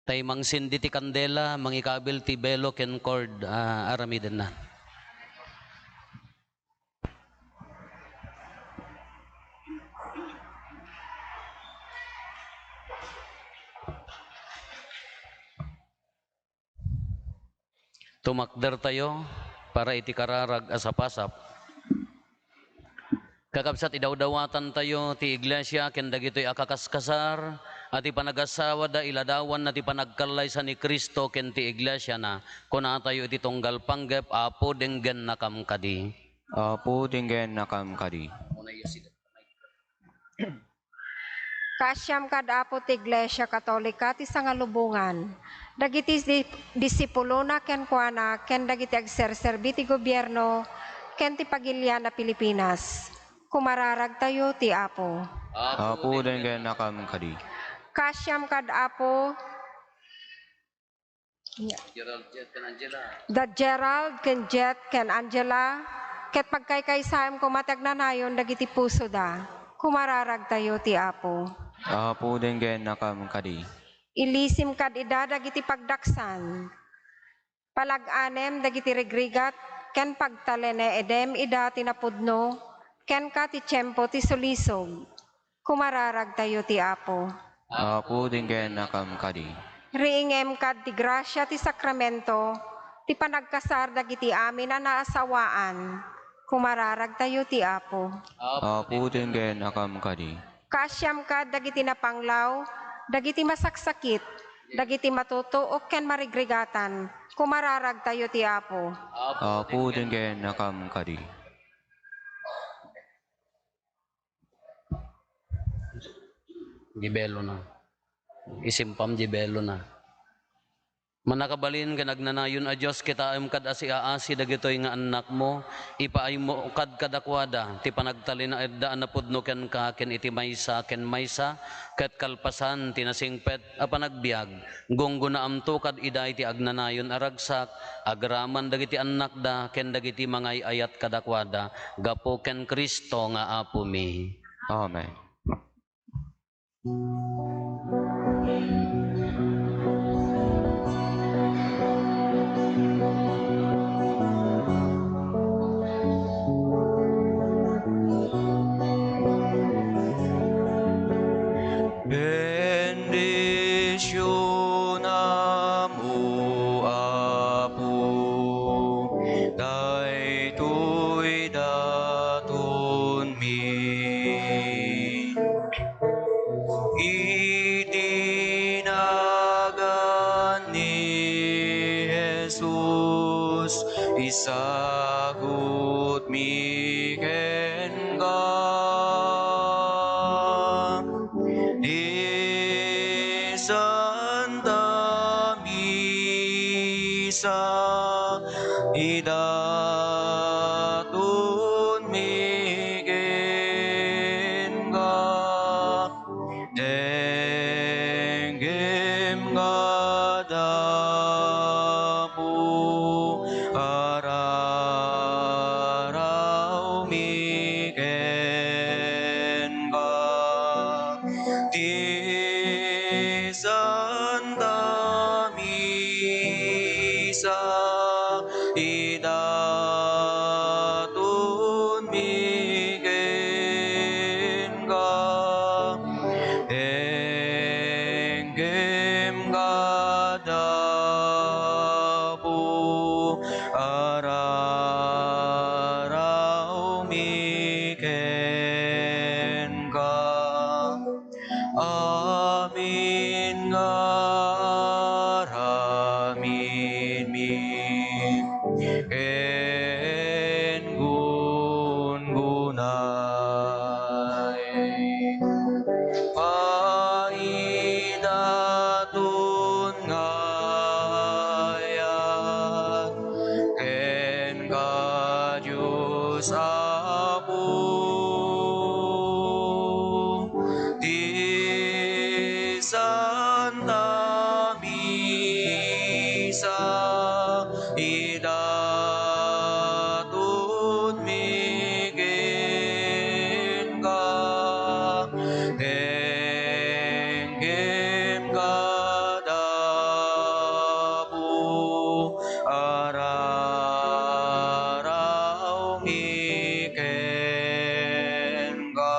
Tay mangsindi ti kandela, mangikabil ti belo ken cord, ah, aramidenna. Tumakdertayo para iti kararag a sapasap. Kakabsat, idawdawatantayo ti iglesia ken dagitoy a kakaskasar a ti panagasawada iladawanna ti panagkallaysa ni Cristo ken ti iglesiana. Kunatayo iti tunggal panggep, Apo, denggennakam kadi. Apo, denggennakam kadi. Kaasiam kad Apo ti Iglesia Katolika ti sangalubongan, dagiti di-, disipulona kenkuana, ken dagiti agserserbi ti gobierno ken ti pagilian a Pilipinas. Kumararagtayo ti Apo. Apo, denggennakam kadi. Kaasiam kad Apo. Gerald, Jet, ken Angela. Da Gerald, ken Jet, ken Angela, ket pagkaykaysaem koma ti agnanayon dagiti pusoda. Kumararagtayo ti Apo. Apo, denggennakam kadi. Ilisim kad ida dagiti pagdaksan. Palag-anem dagiti rigrigat, ken pagtalineedem ida ti napudno, kenka ti tiempo ti sulisog. Kumararagtayo ti Apo. Apo, denggennakam kadi. Riingem kad ti grasia ti sakramento, ti panagkasar dagiti amin a naasawaan. Kumararagtayo ti Apo. Apo, denggennakam kadi. Kaasiam kad dagiti napanglaw, dagiti masaksakit, dagiti matutuok ken marigrigatan. Kumararagtayo ti Apo. Apo, denggennakam kadi. Di belona. Isimpam di belona. Mannakabalin ken agnanayon a Dios, kitaem kad a siaasi dagitoy nga annakmo, ipaaymo kad kadakuada ti panagtalinaedda a napudno kenka ken iti maysa ken maysa, ket kalpasan ti nasingpet a panagbiag, gunggonaamto kad ida iti agnanayon a ragsak, agraman dagiti annakda ken dagiti mangay-ayat kadakuada, gapu ken Cristo nga Apomi. Amen. Bendisionam, O Apo, daytoy datonmi. Iti nagan ni Jesus, isagutmi kenka. Ti Santa Misa, idatonmi kenka. Denggem kad Apo, ararawmi kenka. Ti Santa Misa, idatonmi kenka. Denggem kad Apo, ararawmi kenka. Amin nga aramidmi ken gungunay. Paidaton nga ayat kenka, Dios Apo, ti Santa Misa, idatonmi kenka. Denggem kad Apo, ararawmi kenka.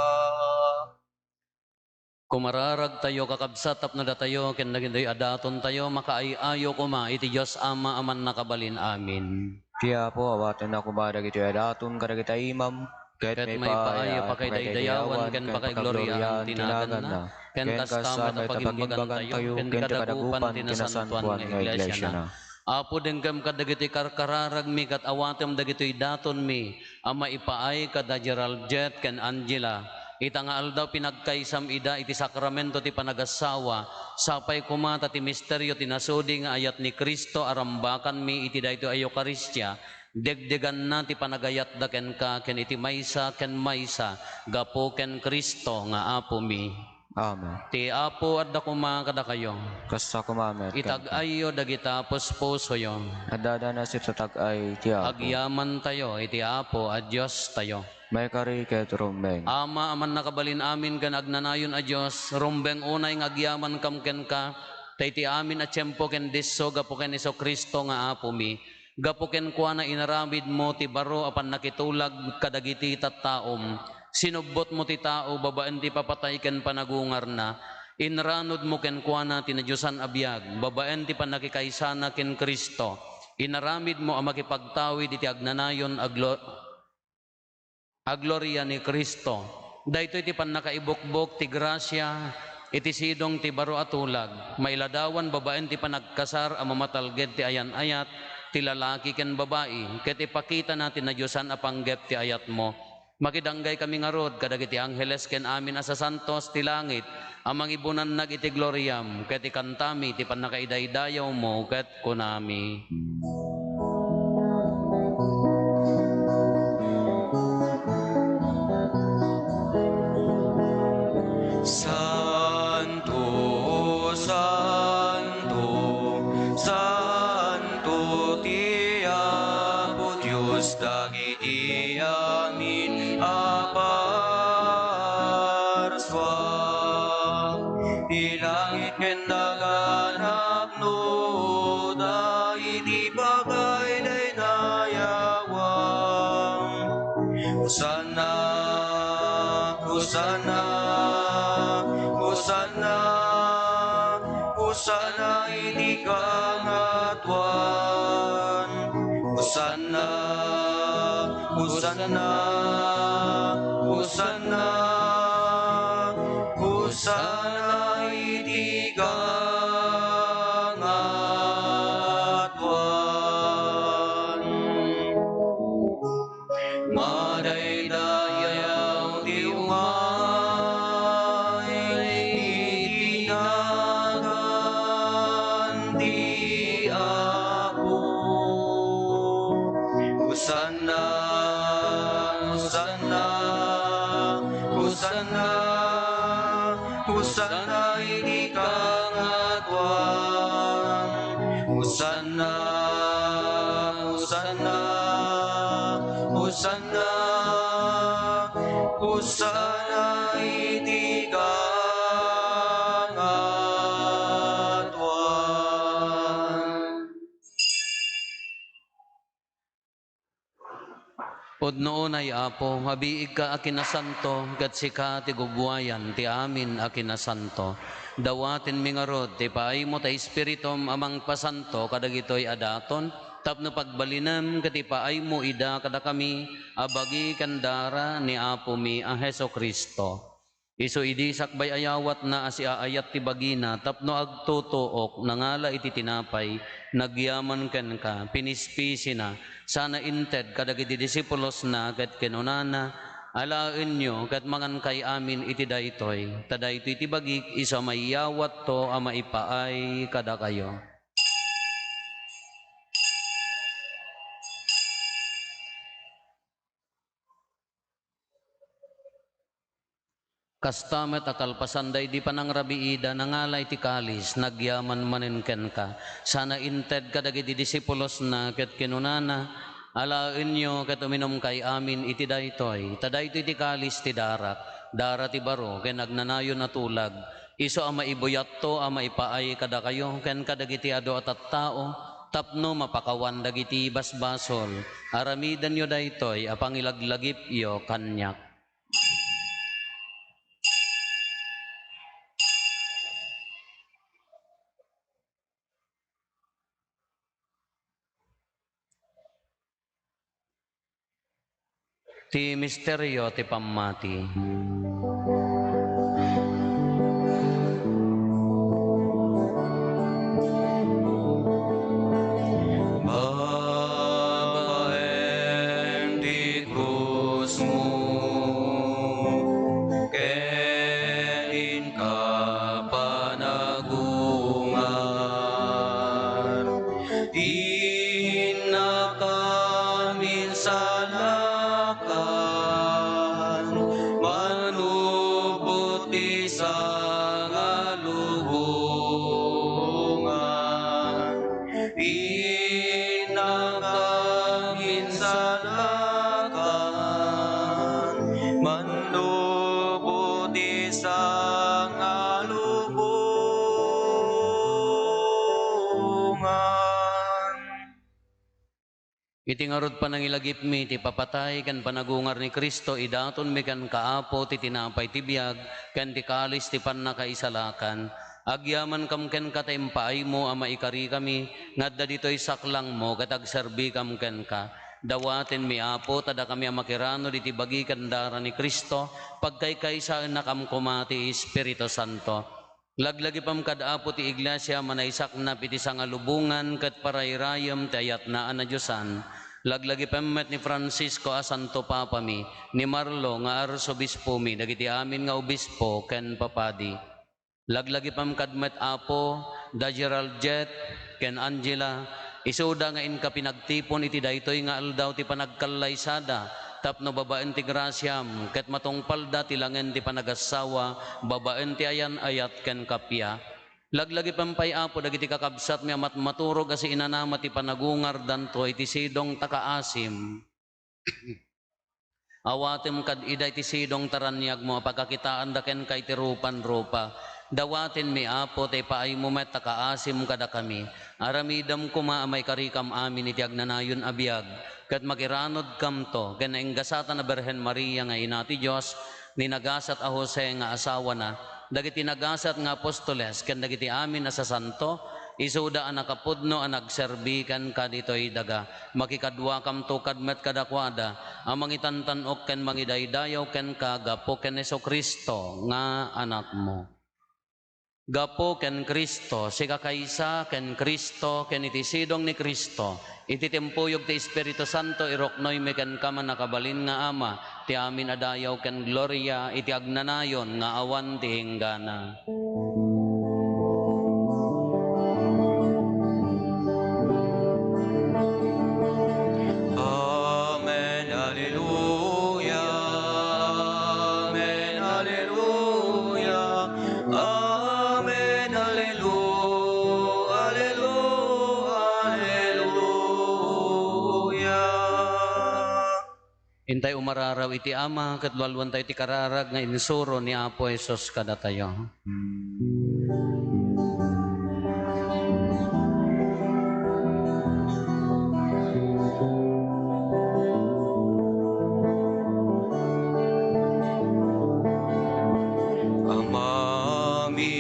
Kumararag Tayo, kakabsat, tapno datayo ken dagitoy a datontayo makaay-ayo koma iti Dios Ama a Mannakabalin-amin. Ti Apo, awatenna koma dagitoy a daton kadagiti imam, ket maipaay a pakaidaydayawan ken pakaigloria ti naganna, ken kasta met a pagimbagantayo ken ti kadagupan ti nasantoan nga iglesiana. Apo, dengkem kadagitoy karkararagmi ket awatem dagitoy datonmi a maipaay kada Gerald Jet ken Angela. Ita nga aldaw, pinagkaysam ida iti sakramento ti panagassawa. Sapay koma ta ti misterio ti nasudi nga ayat ni Cristo a rambakanmi iti daytoy a Eukaristia, degdeganna ti panagayatda kenka ken iti maysa ken maysa gapu ken Cristo nga Apomi. Amen. Ti Apo adda koma kadakayo. Kasta koma met kenka. Itag-ayyo dagita puspusoyo. Adda, adda nasip ta tag-ay ti Apo. Agyamantayo iti Apo a Diostayo. Maikari ket rumbeng. Ama a Mannakabalin-amin ken agnanayon a Dios, rumbeng unay nga agyamankam kenka, ta iti amin a tiempo ken disso gapu ken Jesu-Cristo nga Apomi, gapu kenkuana inaramidmo ti baro a pannakitulag kadagiti tattaom. Sinubbotmo ti tao babaen ti papatay ken panagungarna. Inranudmo kenkuana ti nadiosan a biag babaen ti pannakikaysana ken Cristo. Inaramidmo a makipagtawid iti agnanayon a glo-, a gloria ni Cristo. Daytoy ti pannakaibukbok ti grasia iti sidong ti baro a tulag, mailadawan babaen ti panagkasar a mamatalged ti ayan-ayat ti lalaki ken babai, ket ipakitana ti nadiosan a panggep ti ayatmo. Makidanggay kami ngarud kadagiti angheles ken amin a sasantos ti langit a mangibunannag iti gloriam, ket ikantami ti pannakaidaydayawmo ket kunami. Santo, santo, santo ti Apo Dios dagiti amin a parsua. Ti langit ken daga napnoda iti pakaidaydayawan. Hosanna, Hosanna, Hosanna, Hosanna iti kangatoan. Hosanna, Hosanna, Hosanna, Hosanna iti kangatoan. Madaydayaw ti umay iti nagan ti Apo. Hosanna, Hosanna, Hosanna, Hosanna iti kangatoan. Hosanna, Hosanna, Hosanna, Hosanna iti kangatoan. Pudno unay, Apo, abiigka a kinasanto, ket sika ti gubuayan ti amin a kinasanto. Dawatenmi ngarud ti paaymo ta Espiritum a mangpasanto kadagitoy a daton, tapno pagbalinem ket ipaaymo ida kadakami a bagi ken dara ni Apomi a Jesu-Cristo. Isu idi sakbay a yawatna a siaayat ti bagina tapno agtutuok, nangala iti tinapay, nagyaman kenka, pinispisina, sana inted kadagiti disipulosna ket kinunana, "Alaenyo ket mangankay amin iti daytoy, ta daytoy ti bagik isu a maiyawatto a maipaay kadakayo." Kasta met a kalpasan daydi panangrabiida, nangala iti kalis, nagyaman manen kenka. Sana inted kadagiti disipulosna ket kinunana, "Alaenyo ket uminumkay amin iti daytoy, ta daytoy ti kalis ti darak, dara ti baro ken agnanayon a tulag, isu a maibuyatto a maipaay kadakayo ken kadagiti adu a tattao, tapno mapakawan dagiti basbasol. Aramidenyo daytoy a pangilaglagipyo kaniak." Ti misterio ti pammati. Babaen ti krusmo, ken inka panagungar. Innakam insalakan, manlupot ti sangalubongan. Innakam insalakan, manlupot ti sangalubongan. Iti ngarud panangilagipmi ti papatay ken panagungar ni Cristo, idatonmi kenka, Apo, ti tinapay ti biag ken ti kalis ti pannakaisalakan. Agyamankam kenka ta impaaymo a maikarikami nga adda ditoy saklangmo ket agserbikam kenka. Dawatenmi, Apo, ta dakami a makiranud iti bagi ken dara ni Cristo, pagkaykaysaennakam koma ti Espiritu Santo. Laglagipem kad Apo ti Iglesia a manaisaknap iti sangalubongan ket parairayem ti ayatna a nadiosan. Laglagipem met ni Francisco a Santo Papami, ni Marlo nga Arsobispomi, dagiti amin nga obispo ken papadi. Laglagipem kad met Apo da Gerald Jet ken Angela, isuda nga inka pinagtipon iti daytoy nga aldaw ti panagkallaysada, tapno babaen ti grasiam ket matungpalda ti langen ti panagassawa babaen ti ayan-ayat ken kappia. Laglagipem pay, Apo, dagiti kakabsatmi a matmaturog a siinanama ti panagungardanto iti sidong ta kaasim. Awatem kad ida iti sidong ta raniagmo a pagkakitaanda kenka iti rupan rupa. Dawatenmi, Apo, ta ipaaymo met ta kaasim kadakami. Aramidem koma a maikarikam amin iti agnanayon a biag, ket makiranudkamto ken nainggasatan a Birhen Maria nga Ina ti Dios, ni nagasat a Jose nga asawana, dagiti nagasat nga apostoles, ken dagiti amin a sasanto, isuda a nakapudno a nagserbi kenka ditoy daga. Makikaduakamto kad met kadakuada a mangitantan-ok ken mangidaydayaw kenka gapu ken Jesu-Cristo nga Anakmo. Gapu ken Cristo, sikakaysa ken Cristo, ken iti sidong ni Cristo, iti timpuyog ti Espiritu Santo, iruknoymi kenka, mannakabalin nga Ama, ti amin a dayaw ken gloria iti agnanayon nga awan ti inggana. Amen. Alleluia. Amen. Alleluia. Amen. Allelu-, allelu-, alleluia. Intay umararaw iti Ama, ket lualuantayo ti kararag nga insuro ni Apo Jesus kadatayo. Amami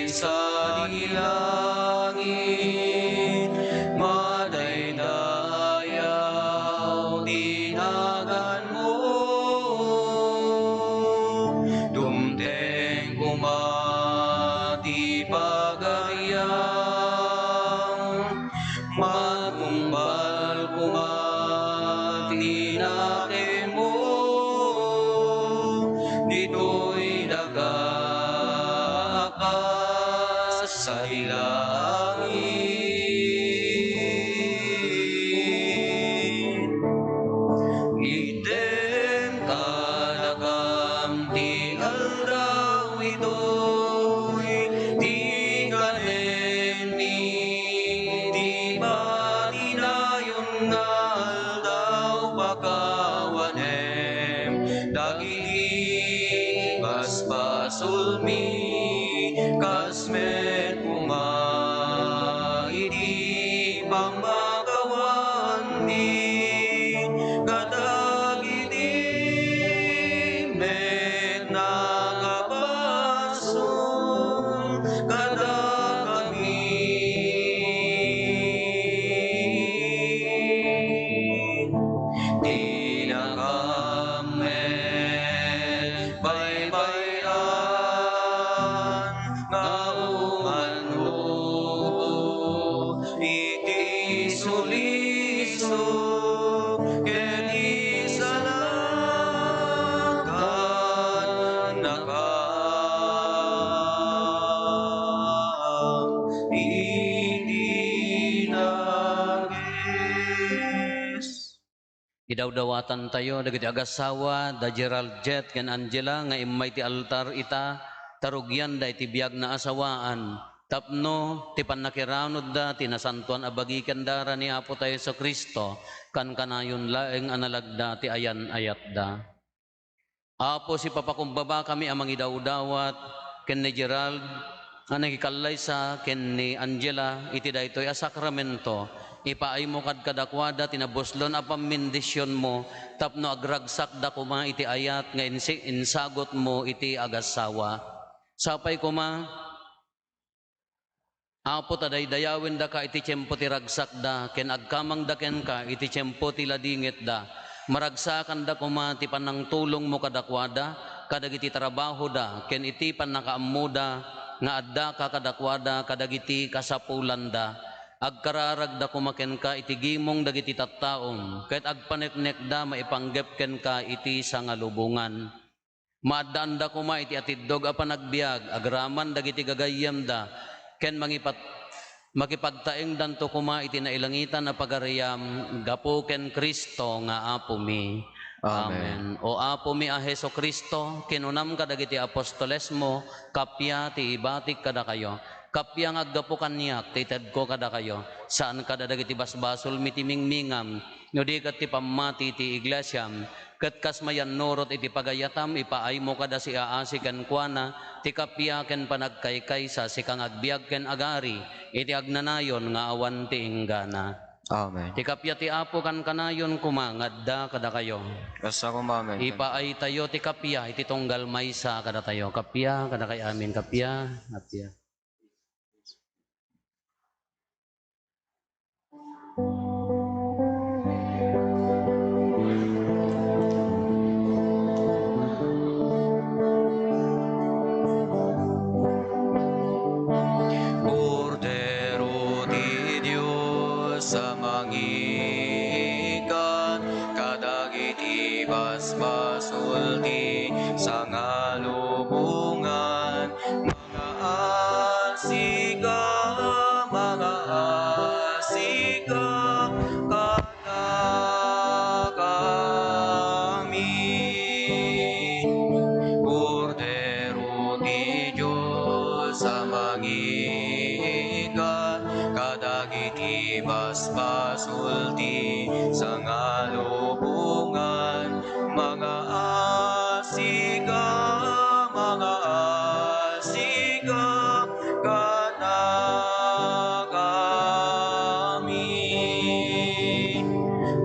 sadi langit, madaydayaw ti naganmo. Dumteng koma ti pagariam, matungpal koma ti nakemmo, ditoy daga a kas sadi langit. Itdem kadakam ti aldaw itoy, ti kanenmi, ti patinayon nga aldaw pakawanem dagiti basbasolmi, kas met koma iti pammakawanmi kadagiti met nakabasol kadakami. Ti Isuliso ken isalakan iti dagis. Idawdawatantayo dagiti agassawa da Gerald Jet ken Angela nga immay ti altar ita, ta rugianda iti biagna a sawaan, tapno ti pannakiranudda ti nasantoan a bagi ken dara ni Apotayo Jesu-Cristo, kankanayon laeng a nalagda ti ayan-ayatda. Apo, sipapakumbabakami a mangidawdawat ken ni Gerald a nangikallaysa ken ni Angela iti daytoy a sakramento, ipaaymo kad-, kadakuada ti nabuslon a pammendisionmo tapno agragsakda koma iti ayat nga insi-, insagutmo iti agassawa. Sapay koma, Apo, ta daydayawendaka iti tiempo ti ragsakda ken agkamangda kenka iti tiempo ti ladingitda. Maragsakanda koma ti panangtulongmo kadakuada kadagiti trabahoda ken iti pannakaammoda nga addaka kadakuada kadagiti kasapulanda. Agkararagda koma kenka iti gimong dagiti tattaom ket agpaneknekda maipanggep kenka iti sangalubongan. Maaddaanda koma iti atiddog a panagbiag agraman dagiti gagayyemda, ken mangipat-, makipagtaengdanto koma iti nailangitan a pagariam gapu ken Cristo nga Apomi. Amen. Amen. O Apomi a Jesu-Cristo, kinunam kadagiti apostolesmo, "Kappia ti ibatik kadakayo. Kappia nga aggapu kaniak ti itedko kadakayo. Saan kadagiti basbasolmi ti mingmingam, no di ket ti pammati ti iglesiam." Ket kas mayannurot iti pagayatam, ipaaymo kada siaasi kenkuana ti kappia ken panagkaykaysa, sika nga agbiag ken agari iti agnanayon nga awan ti inggana. Amen. Ti kappia ti Apo kankanayon koma nga adda kadakayo. Kasta koma, amen. Ipaaytayo ti kappia iti tunggal maysa kadatayo. Kappia kadakay amin, kappia, kappia. Kordero ti Dios a mangiikkan kadagiti basbasol ti sangalubongan. Mangaasi ka, mangaasi ka kadakami. Kordero ti Dios a mangiikkan kadagiti basbasol ti sangalubongan. Mangaasi ka, mangaasi ka kadakami.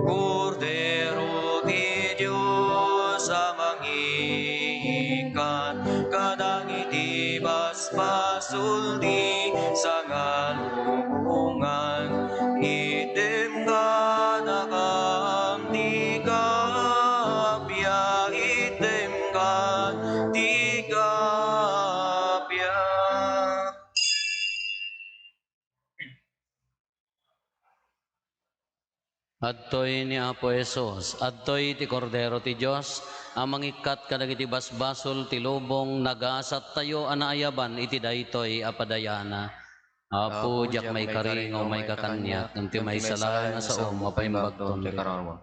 Kordero ti Dios a mangiikkan kadagiti basbasol ti sangalubongan. Item kadakam ti kappia, item kad ti kappia. Adtoy ni Apo Jesus, adtoy ti Kordero ti Dios a mangikkat kadagiti basbasol ti lubong. Nagasattayo a naayaban iti daytoy a padayana. Apo, diak maikari nga umayka kaniak, ngem ti maysa laeng a saom, mapaimbagton ti kararuam.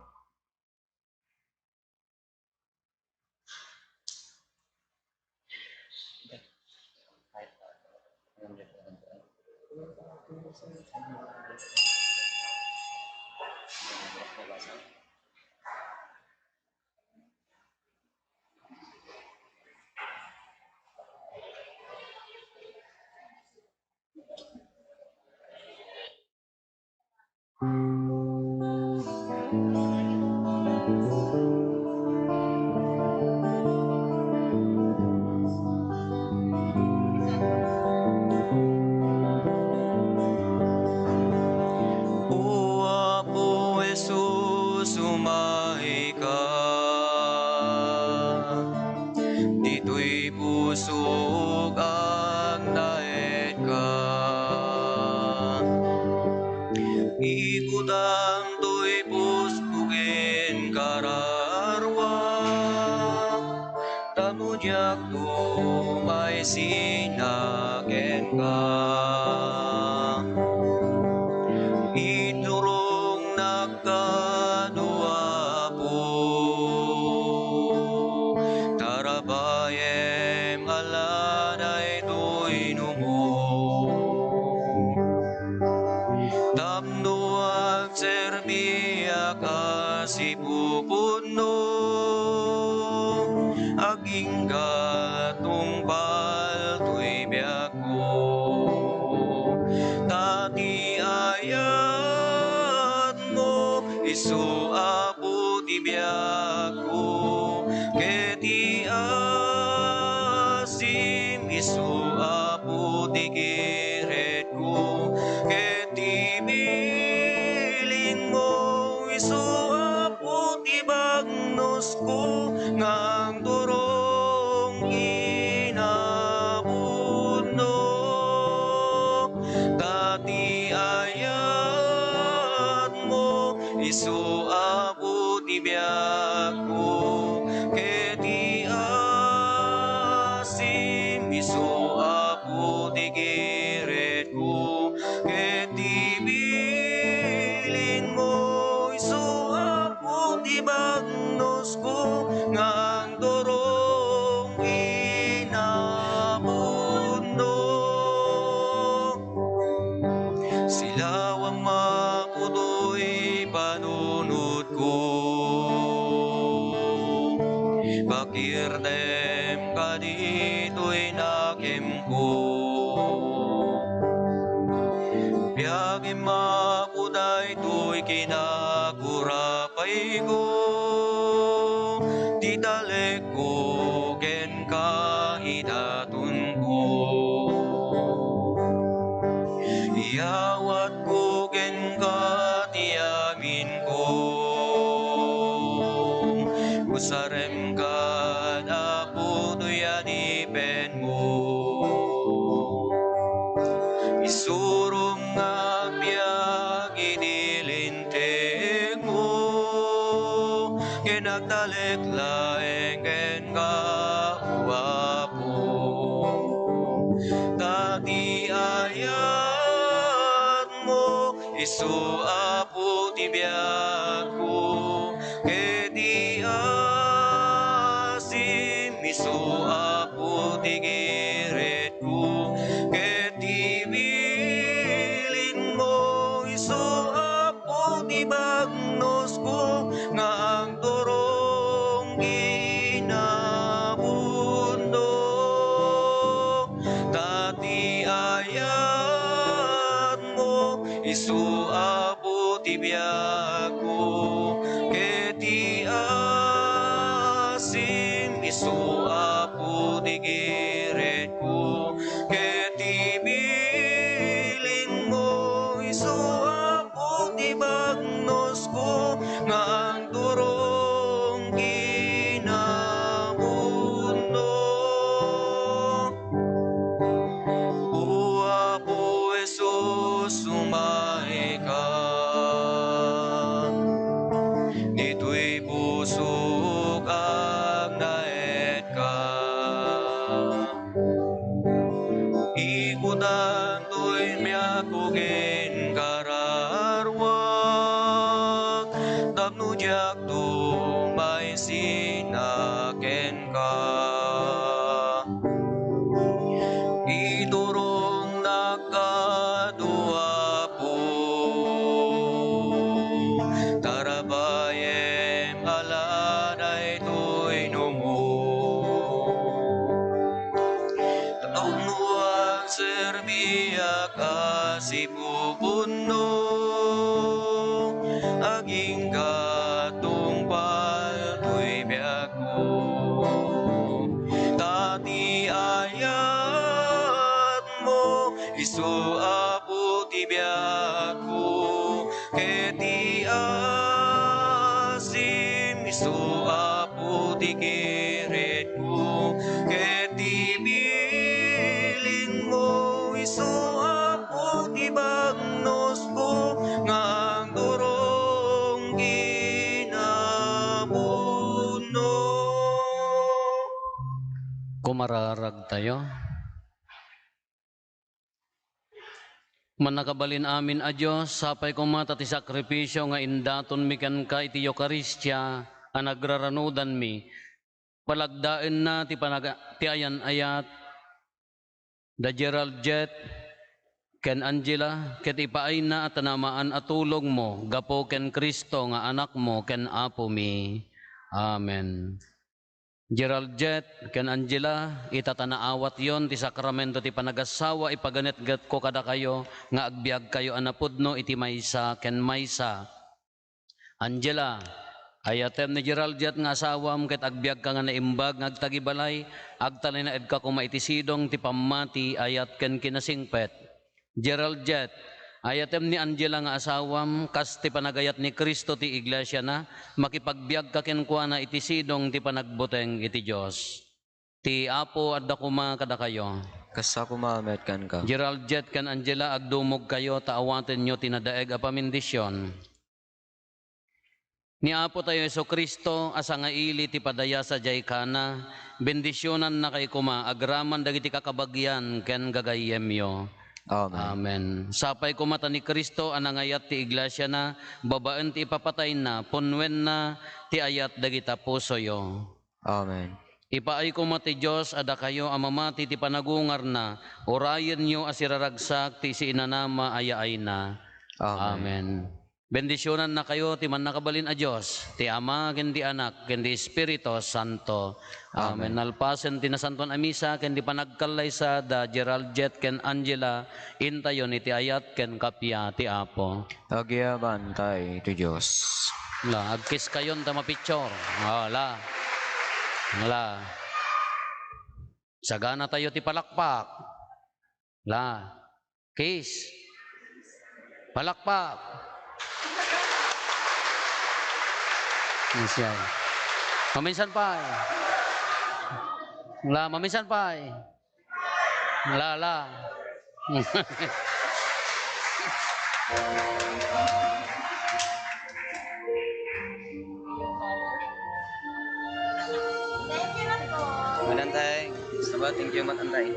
O Apo Jesus, Ikutang toy pusko ken kararua, tapno diak tumaysina kenka. Iturongnak kano, Apo, tarabayem ala daytoy numo. Tapno agserbiak a sipupudno, agingga tungpal toy biagko. Ta ti ayatmo, isu Apo ti biagko, ket ti asim, isu Apo ti giretko, ket ti bilinmo, isu Apo ti bagnosko, nga agturong kinapudno. Ta ti ayatmo, isu Apo ti biagko, ket ti asim, isu Apo ti giretko, ket ti bilinmo, isu Apo ti bagnosko, nga agturong kinapudno. Silawam, Apo, toy panunotko. Pakirdem kaditoy nakemko. Biagem, Apo, daytoy kinakurapayko, ti talekko kenka idatonko. Iyawatko kenka ti aminko. Usarem kad, Apo, toy adipenmo. Isurom nga agbiag idi lintegmo, ken agtalek laeng kenka, O Apo. Ta ti ayatmo, isu Apo ti biagko, ket ti asim, isu Apo ti giretko, ket ti bilinmo, isu Apo ti bagnosko, nga agturong kinapudno. Ta ti ayatmo, isu Apo ti biagko, ket ti asim, isu Apo ti giretko, ket ti bilinmo, isu Apo ti bagnosko, nga agturong kinapudno. O Apo Jesus, umayka. Ditoy pusok agnaedka. Ikutan toy biagko ken kararuak, tapno diak tumaysina kenka. Iturongnak kano, Apo, tarabayem ala daytoy numo. Tapno agserbiak a sipupudno, agingga tungpal toy biagko. Ta ti ayatmo, isu Apo ti biagko, ket ti asim, isu Apo ti giretko, ket ti bilinmo, isu Apo ti bagnosko, nga Araragtayo. Mannakabalin amin a Dios, sapay koma ta ti sakripisio nga indatonmi kenka iti Eukaristia a nagraranudanmi, palagdaenna ti panaga-, ti ayan-ayat da Gerald Jet ken Angela, ket ipaayna a tanamaan a tulongmo gapu ken Cristo nga Anakmo ken Apomi. Amen. Gerald Jet ken Angela, ita ta naawatyon ti sakramento ti panagassawa, ipaganetgetko kadakayo nga agbiagkayo a napudno iti maysa ken maysa. Angela, ayatem ni Gerald Jet nga asawam ket agbiagka nga naimbag nga agtagibalay, agtalinaedka koma iti sidong ti pammati, ayat ken kinasingpet. Gerald Jet, ayatem ni Angela nga asawam, kas ti panagayat ni Cristo ti iglesiana, makipagbiagka kenkuana iti sidong ti panagbuteng iti Dios. Ti Apo adda koma kadakayo. Kasta koma met kenka. Gerald Jet ken Angela, agdumogkayo ta awatenyo ti nadaeg a pamindision. Ni Apotayo Jesu-Cristo a sangaili ti padaya sadiay Cana, bendisionannakay koma agraman dagiti kakabagian ken gagayyemyo. Amen. Amen. Sapay koma ta ni Cristo a nangayat ti iglesiana babaen ti ipapatayna, punnoenna ti ayat dagita pusoyo. Amen. Ipaay koma ti Dios a dakayo a mamati ti panagungarna, urayenyo a siraragsak ti siinanama a yaayna. Amen. Amen. Bendisionannakayo ti Mannakabalin a Dios, ti Ama, ken ti Anak, ken ti Espiritu Santo. Amen. Amen. Nalpasen ti Nasantoan a Misa ken ti panagkallaysa da Gerald Jet ken Angela, intayon iti ayat ken kappia ti Apo. Agyamankay ti Dios. La, agkiskayon ta mapicture. Oh, la. La. Saganatayo ti palakpak. La. Kiss. Palakpak. Yes, yan. Maminsan pa, eh. La, maminsan pa, eh. La, la. Madantay. Saba, thank you, Madantay.